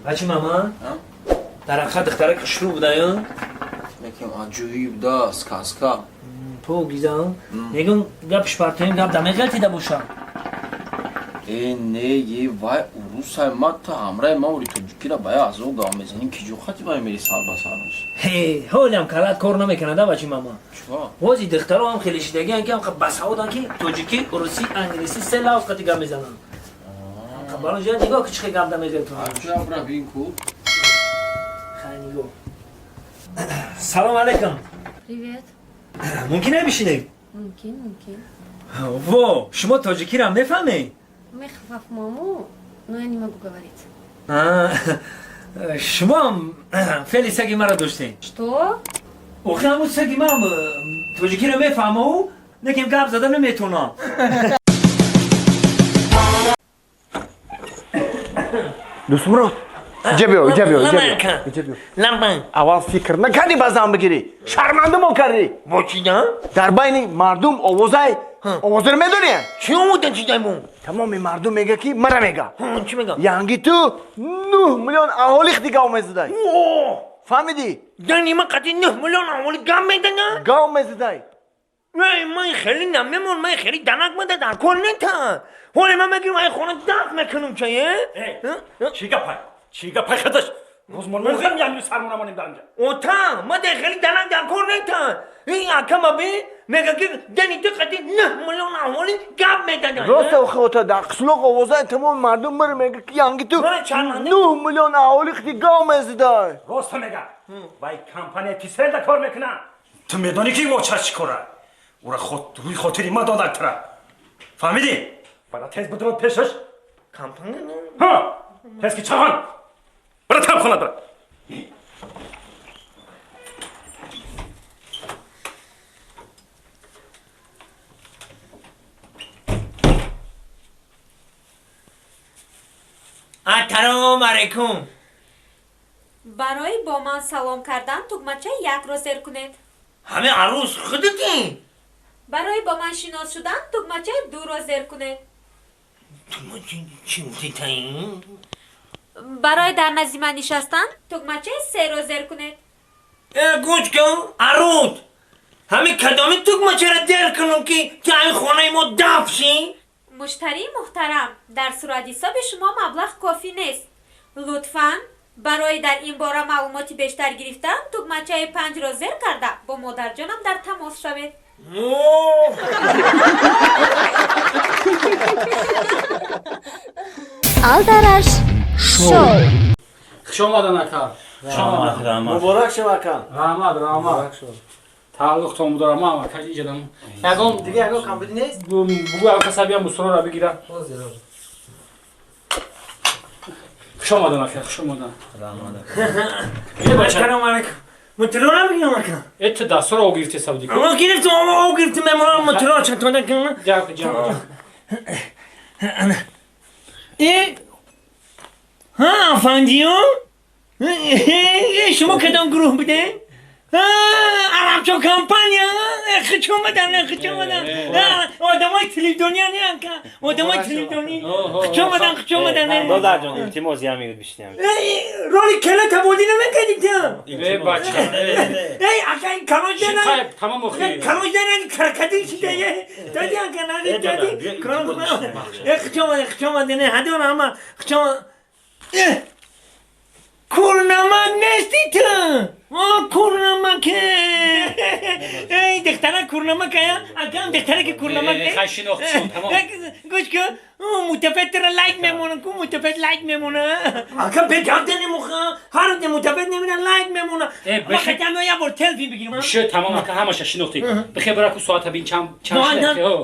Бачи мама? Дар ҳақиқат духтарак хушрӯ будаю? Лекин аҷоиб да, сказка. Покиза. Мегум гапш партоем, гап да меғалтида боша. Э, не, е, вай урусай, ма та ҳамраи ма ури тоҷикира бая азоб гав мезанем, ки ҷо хати вай мери сар ба сараш. Ҳе, ҳолиам калат кор намекунада, бачи мама. Чува? Бози духтаро ҳам хеле шидагиан, ки ҳам басаводан, ки тоҷикӣ, урусӣ, англисӣ се лавз қати гап мезананд. Барон ҷа нигоҳ ки чӣ хел гап да меғелтонад. Аҷа бра бин ку. Хай, нигоҳ. Салом алейкум. Привет. Мумкин е бишинем? Мумкин, мумкин. Во, шумо тоҷикиро мефаҳмед? Мефаҳмаму, но я не могу говорить. Шумоам феъли саги маро доштем. Что? Охи ҳамун саги ман тоҷикиро мефаҳмаву, лекин гап зада наметавонам. Дӯстмурод, иҷа биё, иҷа биё, иҷа биё, иҷа биё. Аввал фикр накардӣ ба зан бигирӣ, шарманда мо кардӣ. Бо чида? Дар байни мардум овозай, овозаро медонӣ? Чӣ овода чидамо? Тамоми мардум мега, ки мара мега. Чӣ мега? Янги ту 9 миллион аҳолӣ дига мезадай, фаҳмидӣ? Дани ма қати 9 миллион аҳолӣ гап медана? Гав мезадай. Эй, ман хеле намемон, ман хеле данак мада дар кор нета. Ҳоле ман мегирам, ай хона даф мекунам чае. Чӣ гапай? Чӣ гапай хадаш? Рӯзмон мехӯрем, яъни сармона монем дар инҷа. Ота, ма дар хеле данак дар кор нета. Ин акама би мега, ки дани ту қати 9 миллион аҳолӣ гап медада. Роста, охи ота, дар қишлоқ овозай, тамоми мардум мара мега, ки янги ту 9 миллион аҳолӣ гав мезадай. Роста мега. Вай компания Тиселда кор мекунад. Ту медонӣ, ки воча чӣ кора? Ура рӯи хотири ма додак тура. Фаҳмидӣ? Бара, тез бидурод пешаш. Компания? Ҳа, тез ки чахан. Бара там хона бара. Ассалому алайкум. Барои бо ман салом кардан тугмачаи якро зер кунед. Ҳамин арӯз худатӣ? Барои бо ман шинос шудан тугмачаи дуро зер кунед. Чӣ гуфтӣ таин? Барои дар назди ман нишастан тугмачаи серо зер кунед. Э, гӯш кун, арӯз. Ҳамин кадоми тугмачаро дер кунам, ки ту ҳамин хонаи мо даф шӣ? Муштарии муҳтарам, дар суратҳисоби шумо маблағ кофӣ нест. Лутфан барои дар ин бора маълумоти бештар гирифтан тугмачаи панҷро зер карда, бо модарҷонам дар тамос шавед. О! Алдараш шоу. Хуш омадан, ака. Хуш омадан. Муборак шава, ака. Раҳмат, раҳмат. Тааллуқтон будорам, ман ака иҷадам. Ягон дига ягон камбудӣ нест? Бугӯ, ака, сабиям бусурора бигира. Хуш омадан, ака, хуш омадан. Ассалому алайкум. Мутрора бигирам, ака. Э, ту дастора о гирифте сабди. О гирифтам, о гирифтам, мемонам мутрора чатода кунам. Ҷа, ҷа. Э? Ҳа, афандиё? Шумо кадом гурӯҳ будем? Арабчо компания, хуш омадан, хуш омадан. Одамои телевизиония не, ака, одамои телевизионӣ. Хуш омадан, хуш омадан. Додарҷон, илтимос, як минут бишинем. Роли кела табодӣ намекардӣ ту? Э, бача. Эй, ака, ин калош дена. Тамом, охи. Калош дена, крокодил шида. Дади, ака, нади, дади. Э, хуш омадан, хуш омадан. Ҳадон ҳама хуш омадан. Курнамак нести ту? О, курнамак. Эй, духтара курнамак ая? Акам духтара ки курнамак. Хай, шинохтшон, тамом. Гӯш кун, мутафет тура лайк мемона, ку мутафет лайк мемона. Ака, бегап денемуха, ҳар мутафет немина лайк мемона. Ма хотям як бор селфи бигирам. Шо, тамом, ака, ҳамаша шинохтӣ. Бихе, бара ку соата бин, чанд чанд.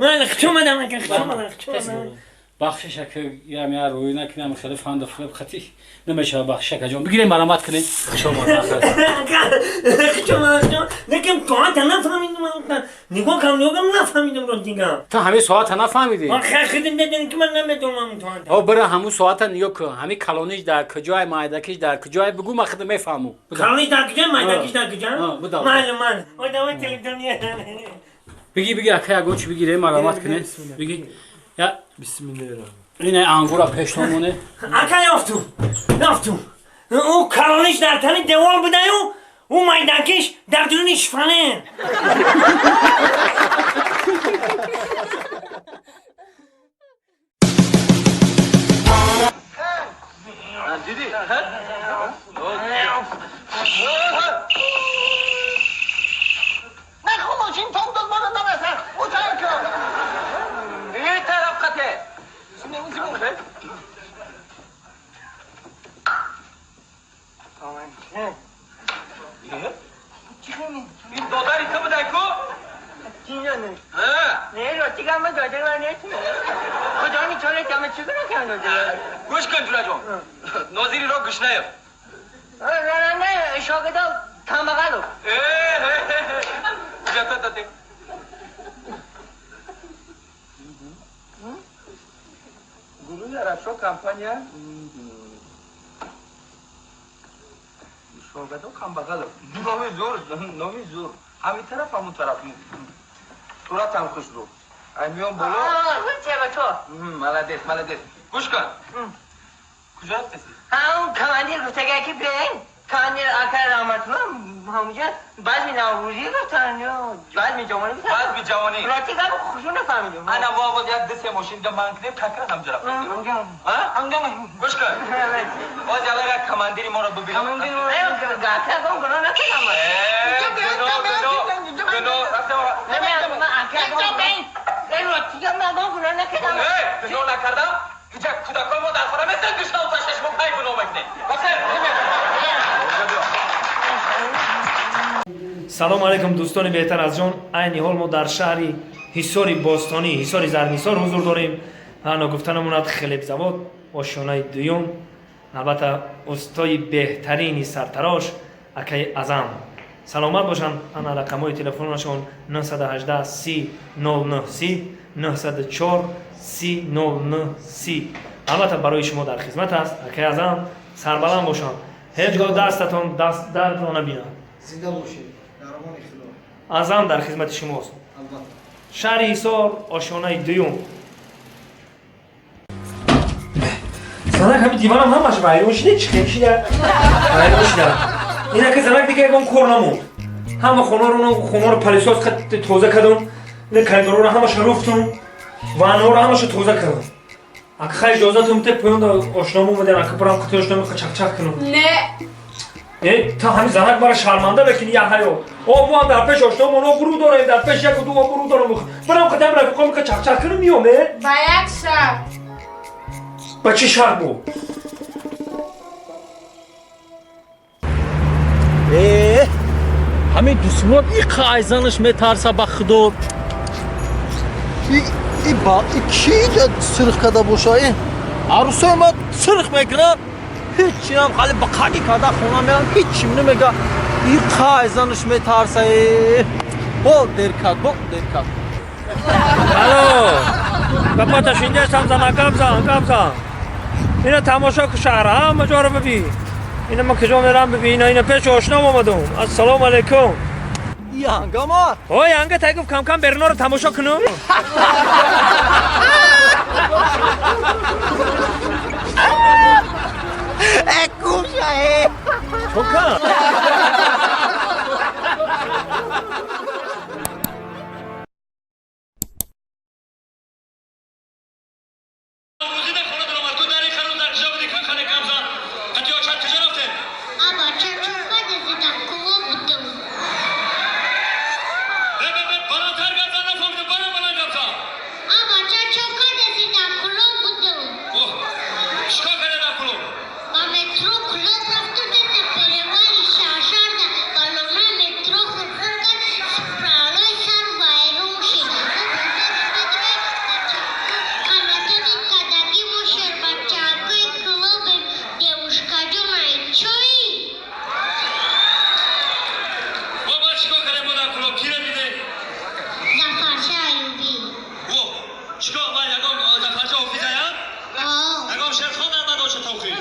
Ман хуш омадам, ака, хуш омадам, хуш омадам. Бахшиш, ака, ям я рӯй накунам, хеле фанду флеб хати намешава. Бахшиш, ака ҷон, бигирем, марамат кунем. Хуш омад. Хуш омад. Лекин соата нафаҳмидам. Нигоҳ кам, нигоҳ кам, нафаҳмидам, рост дигам. Ту ҳамин соата нафаҳмидӣ? Ман хай хидим дедем, ки ман намедонам соата. О, бира, ҳамун соата нигоҳ кун, ҳамин калониш дар куҷое, майдакиш дар куҷое, бугӯ, ман худам мефаҳму. Калониш дар куҷое, майдакиш дар куҷо? Майли, майли, одамои телевизиония. Биги, биги, ака, ягон чи бигирем, марамат кунем, биги. Я Бисмиллаҳир. Ин ангура пештон моне. Ака, ёфтум, ёфтум. Ӯ калониш дар тани девол будаю, ӯ майдакиш дар дуруни шифонер. گوش کن جورا جون ناظری را گوش نیف نه نه شاگردا کمبغلو جتا گروه عربشا کمپانیا شاگردا کمبغلو نامی زور نامی زور همین طرف همون طرف صورت هم خوش رو میام بالا چه مالدس مالدس گوش کن کجا هستی؟ همون کماندیر گفته که بیاین کماندیر آکر رحمت‌الله همونجا بعضی نوروزی گفتن یا بعضی جوانی گفتن بعضی جوانی راستی گفت خوشون نفهمیدم انا بابا یک دسته ماشین دم من کنیم ککر همجا رفتیم اونجا گوش کن باز یالا کماندیری ما رو ببینم کماندیر ما رو گاتا کن گناه نکنم گناه رفتم نه من آکر گناه نکردم اینجا کودکان ما در خانه مثل گوشتم تا شش ماه پای گناه مکنه بخیر. سلام علیکم دوستان بهتر از جان. عین حال ما در شهر حصار باستانی حصار زرنیسار حضور داریم. ناگفته نماند خلیب زواد آشیانه دوم، البته استای بهترین سرتراش اکای اعظم سلامت باشن. انا رقم‌های تلفنشون 918 30 09 30 904 30 09 30. البته برای شما در خدمت است. اکای اعظم سربلند باشن، هیچگاه دستتون دست درد را نبینند. زنده باشید، در امان خدا. اعظم در خدمت شماست. البته شهر حصار آشیانه دوم. زنک همین دیوانم همش وایرون شده، چه شده؟ وایرون شده. اینا که زنک دیگه یکم کور نموند. همه خونه رو پلیساز تازه کردم، نه کریدورا رو همش رفتم، وانو رو همش تازه کردم. اگه خیلی اجازه میده پایین آشنامو اومدن، اگه برام قطعه آشنامو چک چک کنم. نه. تا همین زنک برای شرمنده بکنی یه حیا. او ما در پیش آشنامو اونو برو داره، در پیش یک و دو برو دارم. برام قطعه رفیقام که چک چک کنم میام. با یک شرط. با چه شرط بود؟ ҳамин дусмурод иқа айзанаш метарса ба худо. Ки сирх карда боша? Арӯсои ма сирх мекунад, ҳечинам хали ба қаги карда хона мерам, ҳечим намега. Иқа айзанаш метарса. Бо дер кард, бо дер кард. Алло, гапата шиндесам зана, гап зан, гап зан. Ина тамошо ку шаҳр, ҳама ҷоро бибин. Ина ман куҷо мерам бибин, ина пеш ошнам омадам. Ассалому алайкум. Янгама? Ой, янга тай гуфт кам-кам берунаро тамошо кунам. Э, куша, э! Чока? چیکار من یگام زفرچه حافظه ام؟ یگام شعر خواندم من داشت توخی.